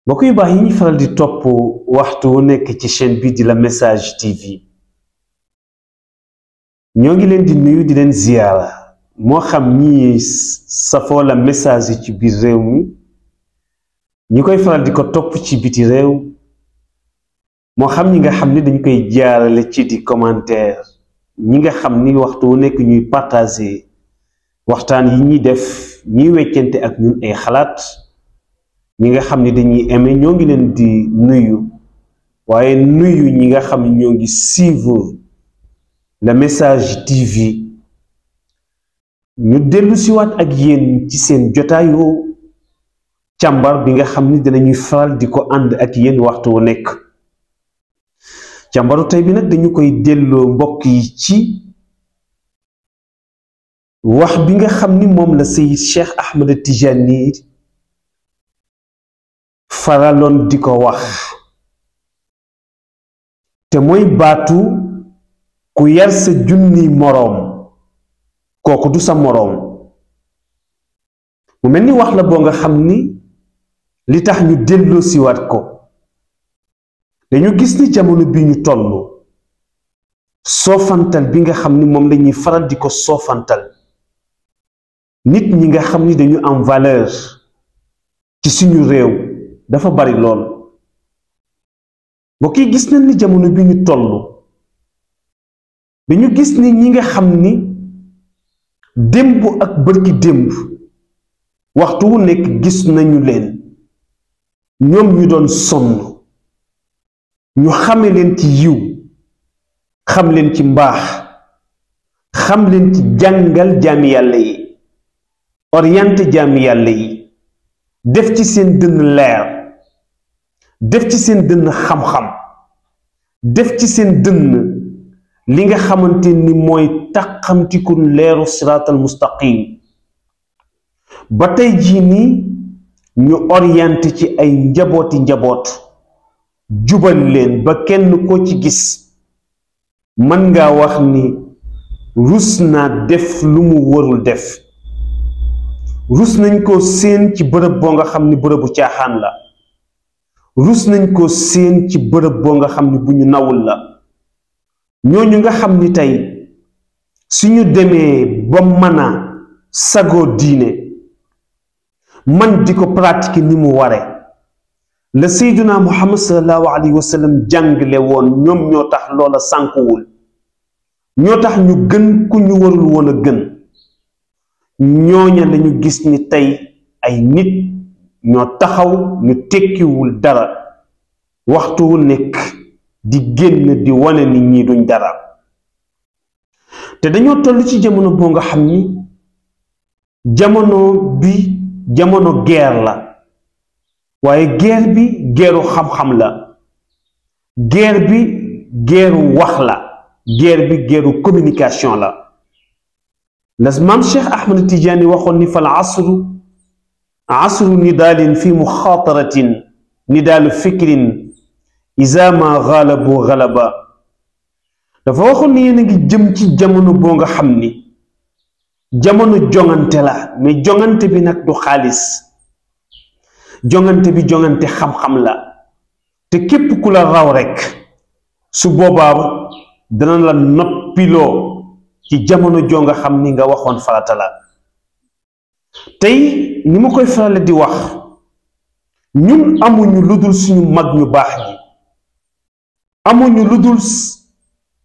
mbokk yu baax yi ñu faral di topp waxtu wu nekk ci chaîne bi di La Message TV ñoo ngi leen di nuyu di leen ziyaara moo xam ñi safoo La Message ci biir réew mi ñi koy faral di ko topp ci biti réew moo xam ñi nga xam ni dañ koy jaarale ci di commentaire ñi nga xam ni waxtu wu nekk ñuy partager waxtaan yi ñuy def ñuy weccante ak ñun ay xalaat ñi nga xam ni dañuy aimé ñoo ngi leen di nuyu waaye nuyu ñi nga xam ni ñoo ngi suivre La Message TV ñu dellu siwaat ak yéen ci seen jotaayu càmbar bi nga xam ni dinañuy faral di ko ànd ak yéen waxtu wu nekk càmbaru tey bi nag dañu koy delloo mbokk yi ci wax bi nga xam ni moom la Seyyid Cheikh Ahmed Tijani faraloon di ko wax te mooy baatu ku yar sa junni moroom kooku du sa moroom mu mel ni wax la boo nga xam ni li tax ñu delloo siwaat ko dañu gis ni jamono bi ñu toll soofantal bi nga xam ni moom lañuy faral di ko soofantal nit ñi nga xam ni dañu am valeur ci suñu réew dafa bari lool mbokk yi gis nañ ni jamono bi ñu toll dañu gis ni ñi nga xam ni démb ak bërki démb waxtu wu nekk gis nañu leen ñoom ñu doon sonn ñu xame leen ci yiw xam leen ci mbaax xam leen ci jàngal jaami yàlla yi orienté jaami yàlla yi def ci seen dënn leer def ci seen dënn xam-xam def ci seen dënn li nga xamante ni mooy taqamtiku leeru siraatal mustaqim ba tey jii nii ñu orienté ci ay njaboot jubal leen ba kenn ko ci gis mën ngaa wax ni rus naa def lu mu warul def rus nañ ko seen ci bërëb boo nga xam ni bërëbu caaxaan la rus nañ ko seen ci bërëb boo nga xam ni bu ñu nawul la ñooñu nga xam ni tey suñu demee ba mën a sagoo diine man di ko pratiquer ni mu ware la Seydina Muhammad sallallahu alayhi wa sallam jàngale woon ñoom ñoo tax loola sànkuwul ñoo tax ñu gën ku ñu warul woon a gën ñooña lañu gis ni tey ay nit ñoo taxaw ñu tekkiwul dara waxtu wu nekk di génn di wane nit ñi duñ dara te dañoo toll ci jamono boo nga xam ni jamono bi jamono guerre la waaye guerre bi guerru xam-xam la guerre bi guerru wax la guerre bi guerru communication la maam Cheikh Ahmed Tidiane waxoon ni fal asru nidaalin fi muxaataratin nidaalu fikrin isa ma xaalabu xalaba dafa waxoon ni yéen a ngi jëm ci jamono boo nga xam ni jamono jongante la mais jongante bi nag du xaalis jongante bi jongante xam-xam la te képp ku la raw rekk su boobaa dana la noppiloo ci jamono joo nga xam ni nga waxoon farata la tey ni ma koy farale di wax ñun amuñu lu dul suñu mag ñu baax ñi amuñu lu dul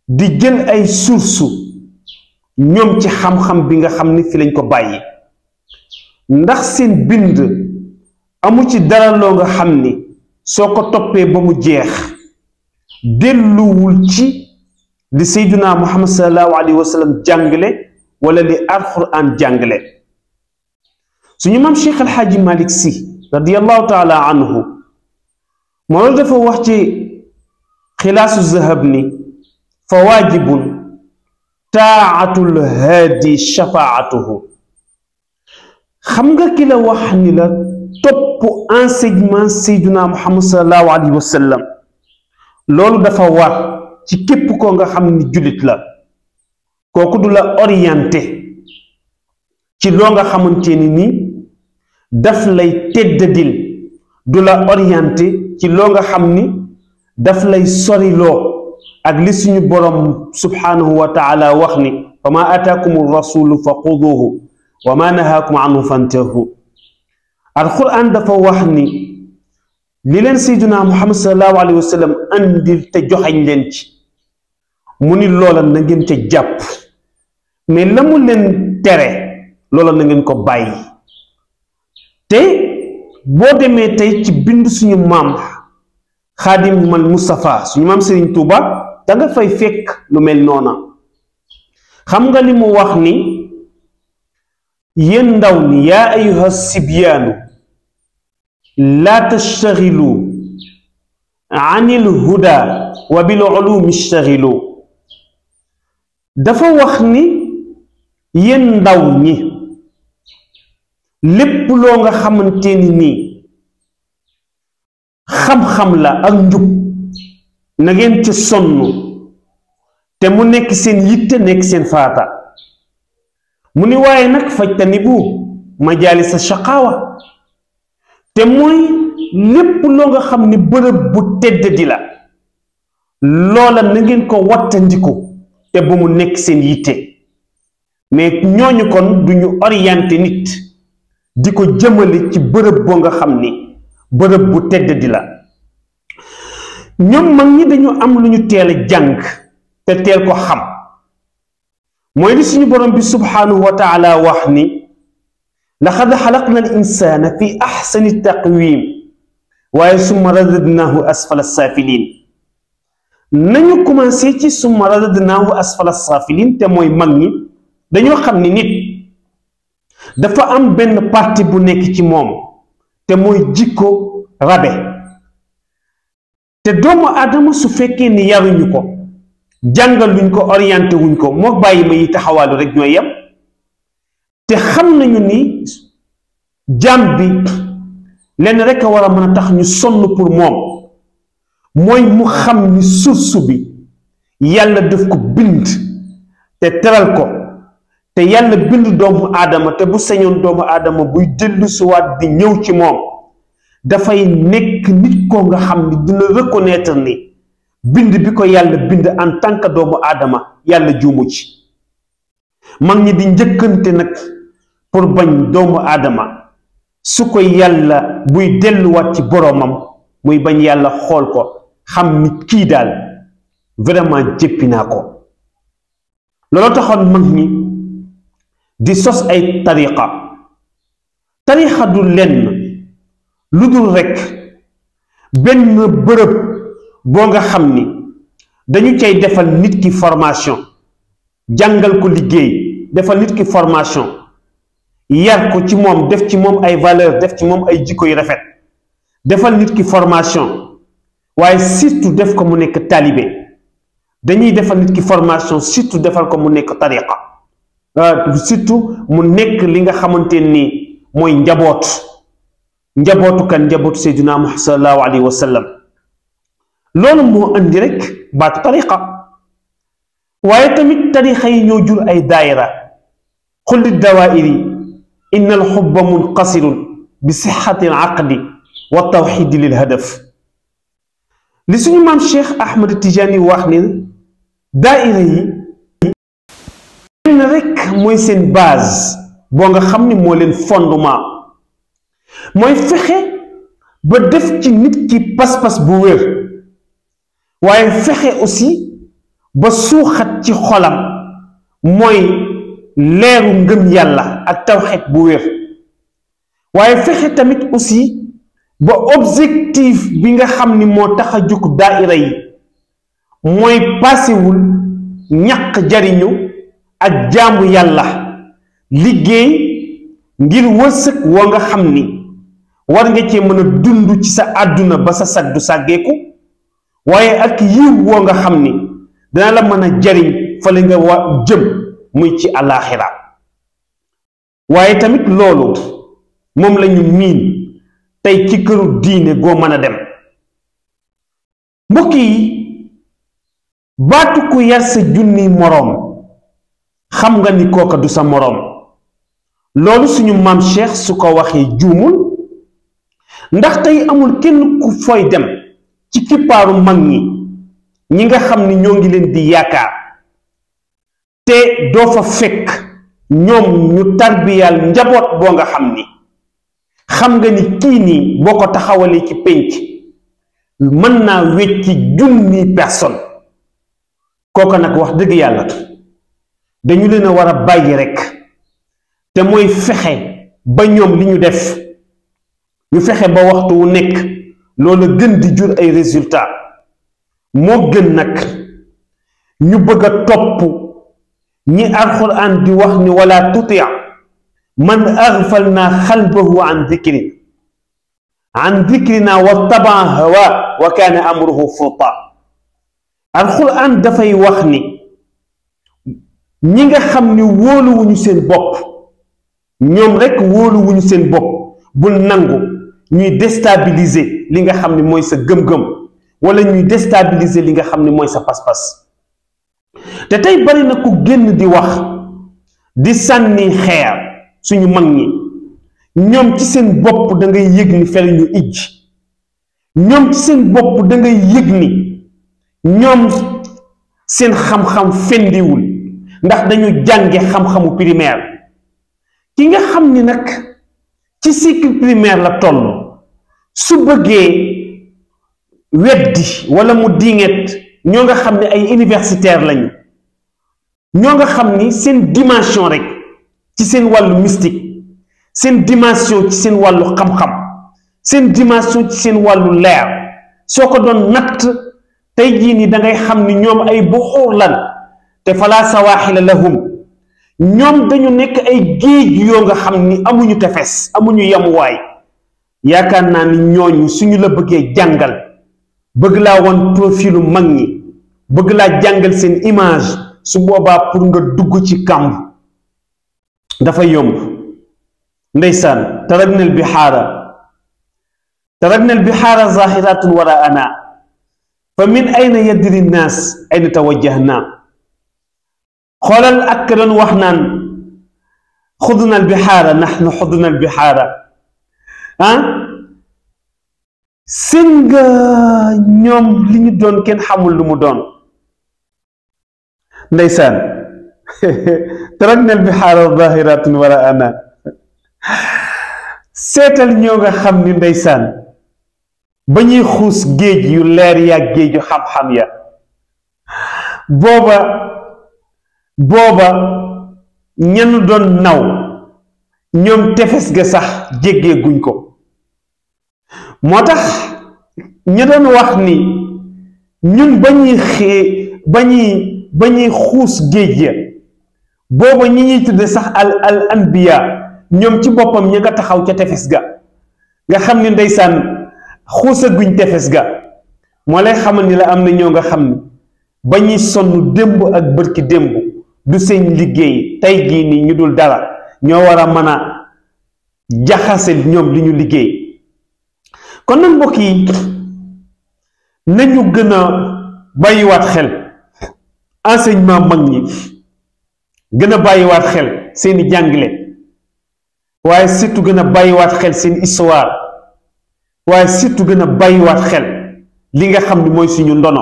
di jël ay source ñoom ci xam-xam bi nga xam ni fi lañ ko bàyyi ndax seen bind amu ci dara loo nga xam ni soo ko toppee ba mu jeex delluwul ci li Seydina Muhammad sallallahu alayhi wa sallam jàngale wala li alquran jàngale suñu maam Cheikh El Hadji Malick Sy radiyallahu taala anhu moo loolu dafa wax ci xilaasu zahab ni fa waajibun taatul haadi shafaatuhu xam nga ki la wax ni la topp enseignement Seydina Muhammad sallallahu alayhi wa sallam loolu dafa war ci képp koo nga xam ni jullit la kooku du la orienté ci loo nga xamante ni daf lay teddadil du la orienté ci loo nga xam ni daf lay soriloo ak li suñu borom subhanahu wa taala wax ni fa ma ataakum rasulu fa xuduhu wa ma nahaakum anhu fantahu alquran dafa wax ni li leen sayyiduna muhammad sallallahu alayhi wa sallam andil te joxañ leen ci mu ni loola na ngeen ca jàpp mais la mu leen tere loola na ngeen ko bàyyi te boo demee tey ci bind suñu maam xaadim mal Mustafa suñu maam Serigne Touba da nga fay fekk lu mel noona xam nga li mu wax ni yéen ndaw ni yaa ayuha sibyaanu laa tastaxilu anil huda wa bil ulumi staxilu dafa wax ni yéen ndaw ñi lépp loo nga xamante ni nii xam-xam la ak njub na ngeen ci sonn te mu nekk seen yitte nekk seen faata mu ni waaye nag fajtani bu majaalisa shaqaawa te mooy lépp loo nga xam ni bërëb bu tedd di la loola na ngeen ko wattandiku te bu mu nekk seen yitte mais ñooñu kon duñu orienté nit di ko jëmale ci bërëb boo nga xam ni bërëb bu tedd di la ñoom mag ñi dañu am lu ñu teel a jàng te teel ko xam mooy li suñu borom bi subhanahu wa taala wax ni laqad xalaqna al insana fi axsani taqwim waaye summa radadnahu asfala safilin nañu commencé ci summa radadnahu asfala safilin te mooy mag ñi dañoo xam ni nit dafa am benn parti bu nekk ci moom te mooy jikko rabe te doomu aadama su fekkee ni yaruñu ko jàngaluñ ko orienté wuñ ko moo bàyyi ma yi taxawaalu rek ñooy yem te xam nañu ni jaam bi lenn rek a war a mën a tax ñu sonn pour moom mooy mu xam ni source bi yàlla daf ko bind te teral ko te yàlla bind doomu aadama te bu sañoon doomu aadama buy dellu siwaat di ñëw ci moom dafay nekk nit ko nga xam ni dina reconnaître ni bind bi ko yàlla bind en tant que doomu aadama yàlla juumu ci mag ñi di njëkkante nag pour bañ doomu aadama su ko yàlla buy delluwaat ci boroomam muy bañ yàlla xool ko xam ni kii daal vraiment jéppi naa ko loolu taxoon mag ñi di sos ay tariqa du lenn lu dul rekk benn bërëb boo nga xam ni dañu cay defal nit ki formation jàngal ko liggéey defal nit ki formation yar ko ci moom def ci moom ay valeur def ci moom ay jikko yu rafet defal nit ki formation waaye surtout def ko mu nekk talibé dañuy defal nit ki formation surtout defal ko mu nekk tariqa surtout mu nekk li nga xamante ni mooy njabootu kan njabootu Seydina Muhammad sallallahu alayhi wa sallam loolu moo andi rek baatu tariqa waaye tamit tariqa yi ñoo jur ay daayira xulli dawaa'iri inna alxubba munqasirun bi sixati alaqdi wa tawxidi lil hadaf li suñu maam Cheikh Ahmed Tidiane wax ni daayira yi benn rek mooy seen base boo nga xam ni moo leen fondement mooy fexe ba def ci nit ki pas-pas bu wér waaye fexe aussi ba suuxat ci xolam mooy leeru ngëm yàlla ak tawxid bu wér waaye fexe tamit aussi ba objectif bi nga xam ni moo tax a jóg daayira yi mooy paasewul ñàkk jariñu ak jaamu yàlla liggéey ngir wërsëg woo nga xam ni war nga cee mën a dund ci sa àdduna ba sa sag du sàggeeku waaye ak yiw woo nga xam ni dana la mën a jariñ fa la nga wa jëm muy ci àllaaxira waaye tamit loolu moom lañu miin tey ci këru diine goo mën a dem mbokk yi baatu ku yar sa junni moroom xam nga ni kooka du sa moroom loolu suñu maam Cheikh su ko waxee juumul, ndax tey amul kenn ku fooy dem ci kippaaru mag ñi nga xam ni ñoo ngi leen di yaakaar te doo fa fekk ñoom ñu tarbiyaal njaboot boo nga xam ni xam nga ni kii nii boo ko taxawalee ci pénc mën naa wecci junni personne. kooka nag wax dëgg yàlla dañu leen a war a bàyyi rekk, te mooy fexe ba ñoom li ñu def ñu fexe ba waxtu wu nekk loolu gën di jur ay résultats. moo gën nag ñu bëgg a topp ñi alxuraan di wax ni wala tuti man aghfalna xalbahu an dikrina wattabaa hawa wa kaana amruhu futa. alxuraan dafay wax ni ñi nga xam ni wóoluwuñu seen bopp, ñoom rekk wóoluwuñu seen bopp, bul nangu ñuy déstabiliser li nga xam ni mooy sa gëm-gëm wala ñuy déstabiliser li nga xam ni mooy sa pas-pas. te tey bari na ku génn di wax di sànni xeer suñu mag ñi, ñoom ci seen bopp da ngay yëg ni fel ñu ijj, ñoom ci seen bopp da ngay yëg ni ñoom seen xam-xam fendiwul, ndax dañu jànge xam-xamu primaire. ki nga xam ni nag ci cycle primaire la toll, su bëggee weddi wala mu diinget ñoo nga xam ne ay universitaire lañu, ñoo nga xam ni seen dimension rek ci seen wàllu mystique, seen dimension ci seen wàllu xam-xam, seen dimension ci seen wàllu leer, soo ko doon natt tey jii ni da ngay xam ni ñoom ay buxuur lan, te falaa sawaaxila lahum, ñoom dañu nekk ay géej yoo nga xam ni amuñu tefes, amuñu yamuwaay. yaakaar naa ni ñooñu suñu la bëggee jàngal, bëgg laa woon profilu mag ñi, bëgg laa jàngal seen image, su boobaa pour nga dugg ci kàmb dafa yomb. ndeysaan tarakna al bihaara zahiratun waraana fa min ayna yadri nnaas ayna tawajjahna. xoolal ak doon wax naan xudna al bihaara nahnu xudna al bihaara. seen nga ñoom li ñu doon kenn xamul lu mu doon. ndeysaan tarakna al bihaara zahiratun waraana. seetal ñoo nga xam ni ndeysaan ba ñuy xuus géej yu leer yaa géeju xam-xam ya, booba ñanu doon naw ñoom tefes ga sax jéggee guñ ko. moo tax ñu doon wax ni ñun ba ñuy xuus géej ya, booba ñi ñuy tudde sax al anbiya ñoom ci boppam ñi nga taxaw ca tefes ga, nga xam ni ndeysaan xuusa guñ tefes ga. moo lay xamal ni la am na ñoo nga xam ni ba ñuy sonn démb ak bërki démb du seen liggéey, tey jii ni ñu dul dara ñoo war a mën a jaxase ñoom li ñu liggéey. kon nag mbokk yi nañu gën a bàyyiwaat xel enseignement mag ñi, gën a bàyyiwaat xel seeni jàngale, waaye surtout gën a bàyyiwaat xel seen histoire, waaye surtout gën a bàyyiwaat xel li nga xam ni mooy suñu ndono.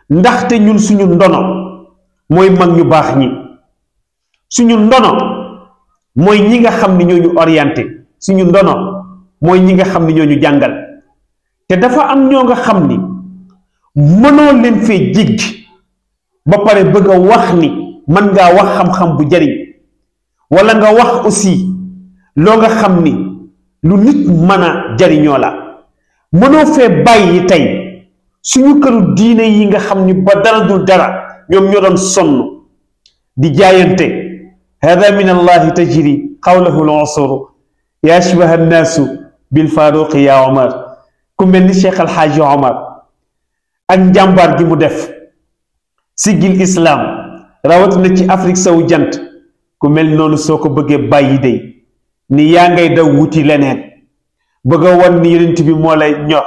ndaxte ñun suñu ndono mooy mag ñu baax ñi, suñu ndono mooy ñi nga xam ni ñoo ñu orienté, suñu ndono mooy ñi nga xam ni ñoo ñu jàngal. te dafa am ñoo nga xam ni mënoo leen fee jéggi ba pare bëgg a wax ni mën ngaa wax xam-xam bu jariñ, wala nga wax aussi loo nga xam ni lu nit mën a jariñoo la. mënoo fee bàyyi tey suñu këru diine yi nga xam ni ba dara dul dara ñoom ñoo doon sonn di jaayante. hada min allahi tajri qawlahu al-usur ya ashbaha annaasu bil faruqi ya omar. ku mel ni Cheikh Alxaaji Omar ak njàmbaar gi mu def siggil islam rawatina ci Afrique sowu jant, ku mel noonu soo ko bëggee bàyyi day ni yaa ngay daw wuti leneen, bëgg a wan ni yonent bi moo lay ñor,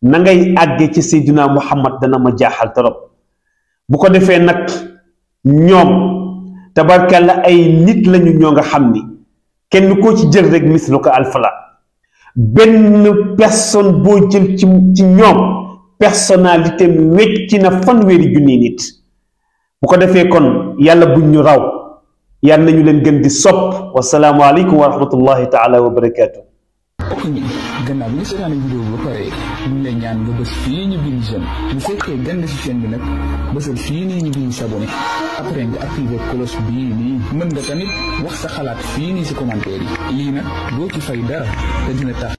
na ngay àgge ci Seydina Muhammad dana ma jaaxal torop. bu ko defee nag ñoom tabarkalla ay nit lañu ñoo nga xam ni kenn koo ci jël rek mislu ko alfala benn personne boo jël ci ñoom personnalité wecc na fanweeri junni nit bu ko defee kon yàlla buñ ñu raw yàlla nañu leen gën di sopp wasalaamu aleykum wa rahmatullahi taala wa barakaatu. gannaaw bi nga seetaane vidéo bi ba pare ñu lay ñaan nga bës fii ñu bind j'aime bu fekkee gën ci chaîne bi nag bësal fii nii ñu bind s'abonné après nga activer cloche bii nii mën nga tamit wax sa xalaat fii nii si commentaire yi lii nag doo ci fay dara te dina tax